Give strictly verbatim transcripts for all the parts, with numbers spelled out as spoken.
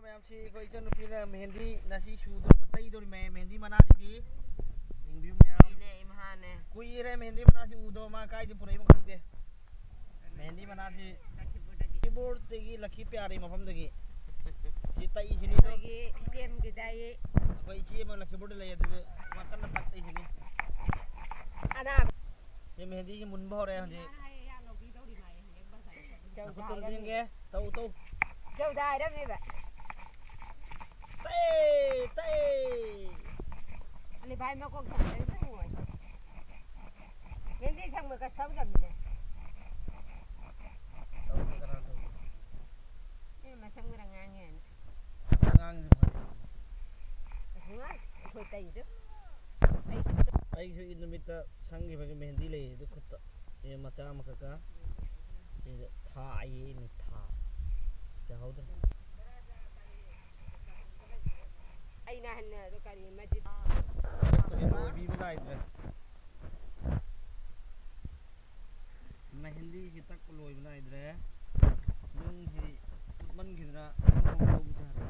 ꯃꯌꯥꯝꯁꯤ ꯑꯩꯈꯣꯏ ꯏꯆꯟꯅꯨꯄꯤꯅ ꯃꯦꯍꯦꯟꯗꯤ ꯉꯁꯤ ꯁꯨꯗꯣꯔꯕ, ꯇꯩꯗꯣꯔꯤ ꯃꯌꯥꯝ, ꯃꯦꯍꯦꯟꯗꯤ ꯃꯅꯥꯁꯤ꯫ ꯌꯦꯡꯕꯤꯌꯨ ꯃꯌꯥꯝ꯫ ꯏꯅꯦ ꯏꯃꯥꯅꯦ꯫ ꯀꯨꯏꯔꯦ ꯃꯦꯍꯦꯟꯗꯤ ꯃꯅꯥꯁꯤ ꯎꯗꯕ, ꯃꯥ ꯀꯥꯏꯗ ꯄꯨꯔꯛꯏꯅꯣ ꯈꯪꯗꯦ꯫ ꯃꯦꯍꯦꯟꯗꯤ ꯃꯅꯥꯁꯤ ꯂꯈꯤꯄꯨꯔꯗꯒꯤ꯫ ꯂꯈꯤꯄꯨꯔꯗꯒꯤ, ꯂꯈꯤ ꯄ꯭ꯌꯥꯔꯤ ꯃꯐꯝꯗꯒꯤ꯫ ꯁꯤ ꯇꯛꯏꯁꯤꯅꯤ꯫ ꯑꯩꯈꯣꯏꯒꯤ ꯏꯆꯦ ꯑꯃꯒꯤꯗ ꯑꯩ ꯑꯩꯈꯣꯏ ꯏꯆꯦ ꯑꯃ ꯂꯈꯤꯄꯨꯔꯗ ꯂꯩ, ꯑꯗꯨꯗ ꯃꯥ ꯀꯟꯅ ꯇꯛꯏꯁꯤꯅꯤ꯫ ꯑꯅꯥ꯫ ꯁꯤ ꯃꯦꯍꯦꯟꯗꯤꯁꯤ ꯃꯨꯟꯕ ꯍꯧꯔꯦ ꯍꯧꯖꯤꯛ꯫ ꯏꯃꯥꯅ ꯍꯥꯏꯌꯦ, ꯌꯥꯝ ꯂꯧꯕꯤꯗꯧꯔꯤ ꯃꯥꯜꯂꯦ ꯍꯧꯖꯤꯛ ꯕꯖꯥꯔ ꯆꯠꯄꯗ꯫ ꯅꯈꯨꯠꯇꯣ ꯑꯝꯇ ꯌꯦꯡꯒꯦ꯫ ꯇꯧ, ꯇꯧ꯫ ꯖꯧꯗ ꯍꯥꯏꯔꯝꯃꯦꯕ꯫ ꯇꯛꯑꯦ, ꯇꯛꯑꯦ꯫ ꯑꯂꯤ ꯚꯥꯏ ꯃꯀꯣꯛ ꯊꯣꯡꯕꯗꯩ ꯊꯣꯡꯉꯣꯏ꯫ ꯃꯦꯍꯦꯟꯗꯤ ꯁꯪꯕ ꯀꯁ ꯇꯧꯗꯕꯅꯤꯅꯦ꯫ ꯇꯧꯗꯦ, ꯀꯅꯥ ꯇꯧꯗꯦ? ꯃꯤ ꯃꯁꯪ ꯈꯔ ꯉꯥꯡꯉꯦ ꯍꯥꯏꯅ꯫ ꯑꯉꯥꯡꯁꯨ ꯐꯔꯦ꯫ ꯑꯉꯥꯡ ꯑꯩꯈꯣꯏ ꯇꯩꯗꯣ꯫ ꯑꯩꯁꯨ ꯏꯗ ꯅꯨꯃꯤꯠꯇ ꯁꯪꯈꯤꯕꯒꯤ ꯃꯦꯍꯦꯟꯗꯤ ꯂꯩꯌꯦ ꯑꯗꯨ ꯈꯨꯠꯇ꯫ ꯑꯦ, ꯃꯆꯥ ꯑꯃꯈꯛꯀ꯫ ꯁꯤꯗ ꯊꯥ ꯑꯩꯅ ꯊꯥ꯫ ꯌꯥꯍꯧꯗ꯭ꯔꯦ꯫ ꯑꯩꯅ ꯍꯟꯅ ꯑꯗꯨ ꯀꯔꯤ ꯃꯁꯖꯤꯗ ꯆꯠꯄꯁꯦ ꯂꯣꯏꯕꯤꯕ ꯅꯥꯏꯗ꯭ꯔꯦ꯫ ꯃꯦꯍꯦꯟꯗꯤꯁꯤ ꯇꯛꯄ ꯂꯣꯏꯕ ꯅꯥꯏꯗ꯭ꯔꯦ꯫ ꯅꯨꯡꯁꯤ ꯀꯨꯠꯃꯟꯈꯤꯗꯅ ꯂꯧꯕ ꯌꯥꯗ꯭ꯔꯦ꯫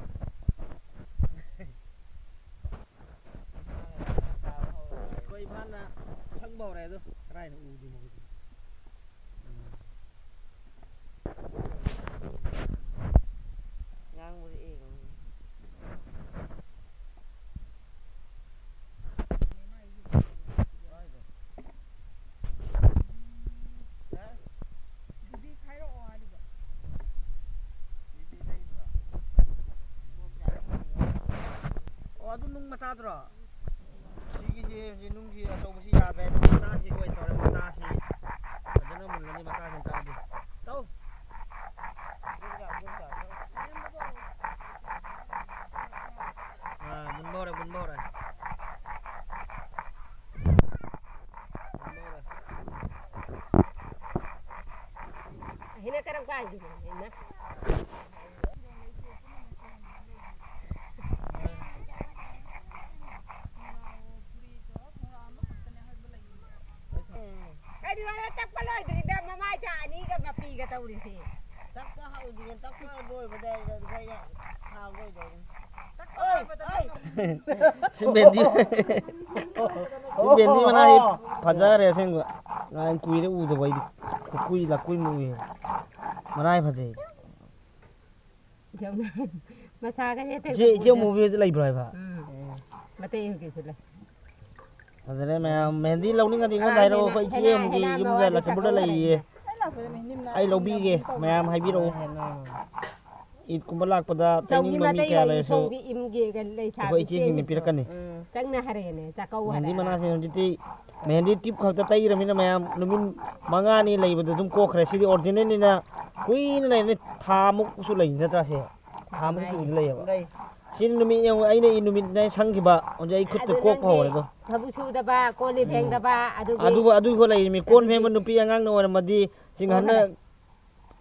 ꯑꯩꯈꯣꯏ ꯏꯃꯥꯅ ꯁꯪꯕ ꯍꯧꯔꯦ ꯑꯗꯣ ꯀꯗꯥꯏꯅꯣ ꯎꯗꯦ ꯃꯈꯣꯏꯗꯤ꯫ ꯎꯝ꯫ ꯉꯥꯡꯕꯗꯤ ꯑꯦ ꯉꯥꯡꯉꯤ꯫ ꯑꯣ, ꯑꯗꯨ ꯅꯨꯡ ꯃꯆꯥꯗꯨꯔꯣ? ꯁꯤꯒꯤꯁꯤ ꯍꯧꯖꯤꯛ ꯅꯨꯡꯁꯤ ꯑꯆꯧꯕꯁꯤ ꯌꯥꯗ꯭ꯔꯦ꯫ ꯃꯆꯥꯁꯤ ꯑꯣꯏꯅ ꯇꯧꯔꯦ꯫ ꯃꯆꯥꯁꯤ ꯐꯖꯅ ꯃꯨꯜꯂꯅꯤ꯫ ꯃꯆꯥꯁꯤ ꯇꯥꯗꯤ꯫ ꯇꯧ꯫ ꯑꯥ, ꯃꯨꯟꯕ ꯍꯧꯔꯦ, ꯃꯨꯟꯕ ꯍꯧꯔꯦ꯫ ꯃꯨꯟꯕ ꯍꯧꯔꯦ꯫ ꯍꯩꯅ ꯀꯔꯝ ꯀꯥꯟꯒꯤꯅꯣ ꯍꯩꯅ? ꯀꯔꯤꯅꯣ ꯇꯛꯄ ꯂꯣꯏꯗ꯭ꯔꯤꯗ ꯃꯃꯥꯏꯗ ꯑꯅꯤꯒ ꯃꯄꯤꯒ ꯇꯧꯔꯤꯁꯦ꯫ ꯇꯛꯄ ꯍꯧꯗ꯭ꯔꯤꯉꯩ ꯇꯛꯄ ꯂꯣꯏꯕꯗ ꯑꯩꯈꯣꯏ ꯁꯤ ꯕꯦꯟꯗꯤ, ꯁꯤ ꯕꯦꯟꯗꯤ ꯃꯅꯥ ꯐꯖꯈ꯭ꯔꯦ ꯑꯁꯦꯡꯕ꯫ ꯅꯍꯥꯟ ꯀꯨꯏꯔꯦ ꯎꯗꯕ ꯑꯩꯗꯤ꯫ ꯈꯨꯀꯨꯏ ꯂꯥꯀꯨꯏ ꯃꯑꯣꯡꯅꯤ꯫ ꯃꯅꯥ ꯐꯖꯩ꯫ ꯃꯁꯥꯒꯁꯦ ꯏꯆꯦ, ꯏꯆꯦ ꯑꯃꯨꯕꯤꯗ ꯂꯩꯕ꯭ꯔꯣ ꯍꯥꯏꯕ? ꯎꯝ꯫ ꯃꯇꯩ ꯑꯃꯒꯤꯁꯨ ꯂꯩ꯫ ꯐꯖꯔꯦ ꯃꯌꯥꯝ꯫ ꯃꯦꯍꯦꯟꯗꯤ ꯂꯧꯅꯤꯡꯉꯗꯤ ꯑꯩꯉꯣꯟꯗ ꯍꯥꯏꯔꯛꯑꯣ꯫ ꯑꯩꯈꯣꯏ ꯏꯆꯦ ꯑꯃꯒꯤ ꯌꯨꯝꯗ ꯂꯈꯤꯃꯄꯨꯔꯗ ꯂꯩꯔꯤꯌꯦ꯫ ꯑꯩ ꯂꯧꯕꯤꯒꯦ꯫ ꯃꯌꯥꯝ ꯍꯥꯏꯕꯤꯔꯛꯑꯣ꯫ ꯏꯗꯀꯨꯝꯕ ꯂꯥꯛꯄꯗ ꯇꯩꯅꯤꯡꯕ ꯃꯤ ꯀꯌꯥ ꯂꯩꯔꯁꯨ ꯑꯩꯈꯣꯏ ꯏꯆꯦꯁꯤꯡꯅ ꯄꯤꯔꯛꯀꯅꯤ꯫ ꯎꯝ꯫ ꯆꯪꯅ ꯍꯥꯏꯔꯛꯑꯦꯅꯦ꯫ ꯆꯥꯛꯀꯧ ꯃꯦꯍꯦꯟꯗꯤ ꯍꯥꯏꯔꯛꯑꯦ꯫ ꯃꯅꯥꯁꯦ ꯍꯧꯖꯤꯛꯇꯤ ꯃꯦꯍꯦꯟꯗꯤ ꯇ꯭ꯌꯨꯕ ꯈꯛꯇ ꯇꯩꯔꯃꯤꯅ ꯃꯌꯥꯝ ꯅꯨꯃꯤꯠ ꯃꯉꯥꯅꯤ ꯂꯩꯕꯗ ꯑꯗꯨꯝ ꯀꯣꯛꯈ꯭ꯔꯦ꯫ ꯁꯤꯗꯤ ꯑꯣꯔꯤꯖꯤꯅꯦꯜꯅꯤꯅ ꯀꯨꯏꯅ ꯂꯩꯔꯅꯤ꯫ ꯊꯥ ꯃꯨꯛꯁꯨ ꯂꯩ ꯅꯠꯇ꯭ꯔꯥ ꯁꯦ? ꯊꯥ ꯃꯨꯛ ꯁꯨꯕꯗꯤ ꯂꯩꯌꯦꯕ꯫ ꯂꯩ꯫ ꯁꯤꯅ ꯅꯨꯃꯤꯠ ꯌꯦꯡꯉꯨ, ꯑꯩꯅ ꯏ ꯅꯨꯃꯤꯠꯅꯦ ꯁꯪꯈꯤꯕ꯫ ꯍꯧꯖꯤꯛ ꯑꯩ ꯈꯨꯠꯇ ꯑꯗꯨ ꯀꯣꯛꯄ ꯅꯪꯗꯤ ꯍꯧꯔꯦ ꯑꯗꯣ꯫ ꯊꯕꯛ ꯁꯨꯗꯕ, ꯀꯣꯜ ꯂꯤꯛ ꯎꯝ꯫ ꯐꯦꯡꯗꯕ, ꯑꯗꯨꯒꯤ ꯑꯗꯨꯕꯨ, ꯑꯗꯨꯒ ꯂꯩꯔꯤꯃꯤ꯫ ꯀꯣꯟ ꯑꯗꯨꯒꯤ ꯐꯦꯡꯕ ꯅꯨꯄꯤ ꯑꯉꯥꯡꯅ ꯑꯣꯏꯔꯝꯃꯗꯤ ꯆꯤꯡꯍꯟꯅ ꯀꯣꯟ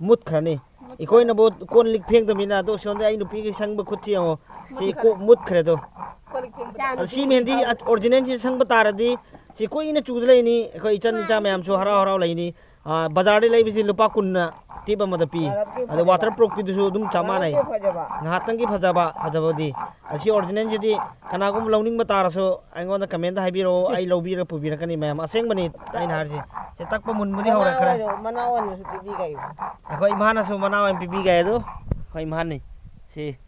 ꯃꯨꯠꯈ꯭ꯔꯅꯤ꯫ ꯑꯩꯈꯣꯏꯅꯕꯨ ꯀꯣꯟ ꯂꯤꯛ ꯐꯦꯡꯗꯕꯅꯤꯅ, ꯑꯗꯣ ꯁꯣꯝꯗ ꯑꯩ ꯅꯨꯄꯤꯒꯤ ꯁꯪꯕ ꯈꯨꯠꯁꯤ ꯌꯦꯡꯉꯣ꯫ ꯁꯤ ꯀꯣꯛ ꯃꯨꯠꯈ꯭ꯔꯦ ꯑꯗꯣ꯫ ꯀꯣꯜ ꯂꯤꯛ ꯐꯦꯡꯕ ꯑꯗꯣ ꯁꯤ ꯃꯦꯍꯦꯟꯗꯤ ꯑꯣꯔꯤꯖꯤꯅꯦꯜꯁꯤ ꯁꯪꯕ ꯇꯥꯔꯗꯤ ꯁꯤ ꯀꯨꯏꯅ ꯆꯨꯗ ꯂꯩꯅꯤ꯫ ꯑꯩꯈꯣꯏ ꯏꯆꯟ ꯏꯆꯥ ꯃꯌꯥꯝꯁꯨ ꯍꯔꯥꯎ ꯍꯔꯥꯎ ꯂꯩꯅꯤ꯫ ꯑꯥ, ꯕꯖꯥꯔꯗ ꯂꯩꯕꯁꯤ ꯂꯨꯄꯥ ꯀꯨꯟꯅ ꯇꯤꯞ ꯑꯃꯗ ꯄꯤ꯫ ꯚꯥꯔꯠꯀꯤ ꯑꯗ ꯐꯖꯕ꯫ Waterproofꯀꯤꯗꯨꯁꯨ ꯑꯗꯨꯝ ꯆꯞ ꯃꯥꯟꯅꯩ꯫ ꯚꯥꯔꯠꯀꯤ ꯐꯖꯕ꯫ ꯉꯥꯏꯍꯥꯛꯇꯪꯒꯤ ꯐꯖꯕ, ꯐꯖꯕꯗꯤ꯫ ꯑꯁꯤ ꯑꯣꯔꯤꯖꯤꯅꯦꯜꯁꯤꯗꯤ ꯀꯅꯥꯒꯨꯝꯕ ꯂꯧꯅꯤꯡꯕ ꯇꯥꯔꯁꯨ ꯑꯩꯉꯣꯟꯗ comment ꯍꯥꯏꯕꯤꯔꯛꯑꯣ, ꯑꯩ ꯂꯧꯕꯤꯔꯒ ꯄꯨꯕꯤꯔꯛꯀꯅꯤ ꯃꯌꯥꯝ꯫ ꯑꯁꯦꯡꯕꯅꯤ ꯑꯩꯅ ꯍꯥꯏꯔꯤꯁꯦ꯫ ꯁꯤ ꯇꯛꯄ ꯃꯨꯟꯕꯨꯗꯤ ꯃꯅꯥ ꯍꯧꯔꯦ ꯈꯔ꯫ ꯑꯣꯏꯅ, ꯃꯅꯥ ꯑꯣꯏꯅꯁꯨ ꯄꯤꯕꯤꯒꯦ꯫ ꯑꯩꯈꯣꯏ ꯏꯃꯥꯅꯁꯨ ꯃꯅꯥ ꯑꯣꯏꯅ ꯄꯤꯕꯤꯒꯦ ꯑꯗꯣ꯫ ꯑꯩꯈꯣꯏ ꯏꯃꯥꯅꯤ꯫ ꯁꯤ꯫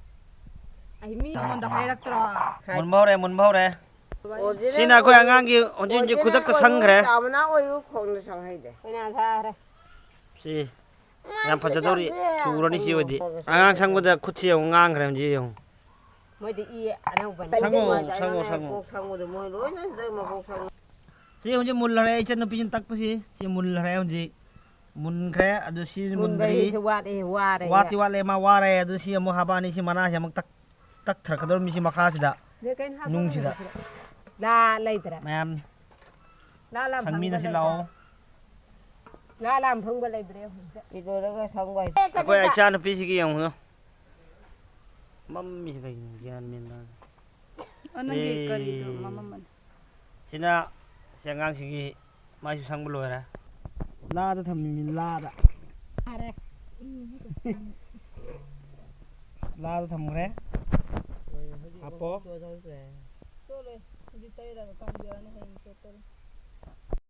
ꯑꯩ ꯃꯤ ꯑꯩꯉꯣꯟꯗ ꯍꯥꯏꯔꯛꯇ꯭ꯔꯣ? ꯃꯨꯟꯕ ꯍꯧꯔꯦ, ꯃꯨꯟꯕ ꯍꯧꯔꯦ꯫ ꯑꯣꯔꯤꯖꯤꯅꯦꯜ ꯁꯤꯅ ꯑꯩꯈꯣꯏ ꯑꯣꯏꯌꯨ, ꯑꯉꯥꯡꯒꯤ ꯍꯧꯖꯤꯛ ꯍꯧꯖꯤꯛ ꯑꯣꯔꯤꯖꯤꯅꯦꯜ ꯈꯨꯗꯛꯇ ꯑꯣꯏꯌꯨ, ꯁꯪꯈ꯭ꯔꯦ꯫ ꯆꯥ ꯃꯅꯥ ꯑꯣꯏꯌꯨ, ꯈꯣꯡꯅ ꯁꯪ ꯍꯩꯗꯦ꯫ ꯑꯩꯈꯣꯏꯅ ꯁꯥꯈ꯭ꯔꯦ꯫ ꯁꯤ ꯌꯥꯝ ꯐꯖꯗꯧꯔꯤ꯫ ꯆꯨꯔꯅꯤ ꯁꯤ ꯑꯣꯏꯗꯤ꯫ ꯑꯉꯥꯡ ꯁꯪꯕꯗ ꯈꯨꯠꯁꯤ ꯌꯦꯡꯉꯨ, ꯉꯥꯡꯈ꯭ꯔꯦ ꯍꯧꯖꯤꯛ ꯌꯦꯡꯉꯨ꯫ ꯃꯣꯏꯗꯤ ꯏ ꯑꯅꯧꯕꯅꯤ꯫ ꯁꯪꯉꯣ, ꯁꯪꯉꯣ, ꯁꯪꯉꯣ꯫ ꯀꯣꯛ ꯁꯪꯕꯗꯣ ꯃꯣꯏ ꯂꯣꯏꯅ ꯁꯤꯗ ꯃꯀꯣꯛ ꯁꯪꯉꯣ꯫ ꯁꯤ ꯍꯧꯖꯤꯛ ꯃꯨꯜꯂꯔꯦ, ꯏꯆꯟꯅꯨꯄꯤꯁꯤꯅ ꯇꯛꯄꯁꯤ꯫ ꯁꯤ ꯃꯨꯜꯂꯔꯦ ꯍꯧꯖꯤꯛ꯫ ꯃꯨꯟꯈ꯭ꯔꯦ꯫ ꯑꯗꯨ ꯁꯤ ꯃꯨꯟꯗ꯭ꯔꯤ꯫ ꯃꯨꯟꯕꯒꯤꯁꯨ ꯋꯥꯠꯂꯤ, ꯋꯥꯔꯦ꯫ ꯋꯥꯠꯇꯤ ꯋꯥꯠꯂꯦ, ꯃꯥ ꯋꯥꯔꯦ꯫ ꯑꯗꯨ ꯁꯤ ꯑꯃꯨꯛ ꯍꯥꯞꯄꯛꯑꯅꯤ꯫ ꯁꯤ ꯃꯅꯥꯁꯤ ꯑꯃꯨꯛ ꯇꯛ-, ꯇꯛꯊꯔꯛꯀꯗꯧꯔꯤꯕꯅꯤ ꯁꯤ ꯃꯈꯥꯁꯤꯗ꯫ ꯅꯦ, ꯀꯩꯅꯣ ꯍꯥꯞꯄꯛꯑꯣ ꯅꯨꯡꯁꯤꯗ꯫ ꯍꯥꯏꯕꯁꯤꯗ꯫ ꯂꯥ ꯂꯩꯇ꯭ꯔꯦ꯫ ꯃꯌꯥꯝ ꯂꯥ ꯂꯥꯝꯐꯝꯗ ꯁꯪꯃꯤꯟꯅꯁꯤ ꯂꯩꯇ꯭ꯔꯦ꯫ ꯂꯥꯛꯑꯣ꯫ ꯂꯥ ꯂꯥꯝꯐꯝꯒ ꯂꯩꯇ꯭ꯔꯦ ꯍꯧꯖꯤꯛꯇ꯫ ꯏꯔꯣꯏꯔꯒ ꯁꯪꯕ ꯍꯩ-, ꯑꯩꯈꯣꯏ ꯏꯆꯥꯅꯨꯄꯤꯁꯤꯒꯤ ꯌꯦꯡꯉꯨ꯫ ꯃꯝꯃꯤꯁꯤ ꯀꯩꯒꯤꯅꯣ ꯒ꯭ꯌꯥꯟ ꯃꯦꯟ ꯇꯥꯗꯦ꯫ ꯑꯣ, ꯅꯪꯒꯤ ꯑꯦ꯫ ꯀꯔꯤꯗꯣ ꯃꯃꯝꯃꯅꯤ꯫ ꯁꯤꯅ ꯁꯤ ꯑꯉꯥꯡꯁꯤꯒꯤ ꯃꯥꯏꯁꯨ ꯁꯪꯕ ꯂꯣꯏꯔꯦ꯫ ꯂꯥꯗ ꯊꯝꯃꯤꯃꯤ, ꯂꯥꯗ꯫ ꯐꯔꯦ꯫ ꯂꯥꯗ ꯊꯝꯈ꯭ꯔꯦ꯫ ꯂꯣꯏꯔꯦ, ꯍꯧꯖꯤꯛ ꯍꯥꯞꯄꯣ꯫ ꯆꯣꯠ ꯆꯠꯈ꯭ꯔꯦ꯫ ꯆꯣꯠꯂꯣꯏ꯫ ꯍꯧꯖꯤꯛ ꯇꯩꯔꯒ ꯀꯪꯖꯔꯅꯤ, ꯍꯌꯦꯡ ꯆꯣꯠꯇꯣꯔꯤ꯫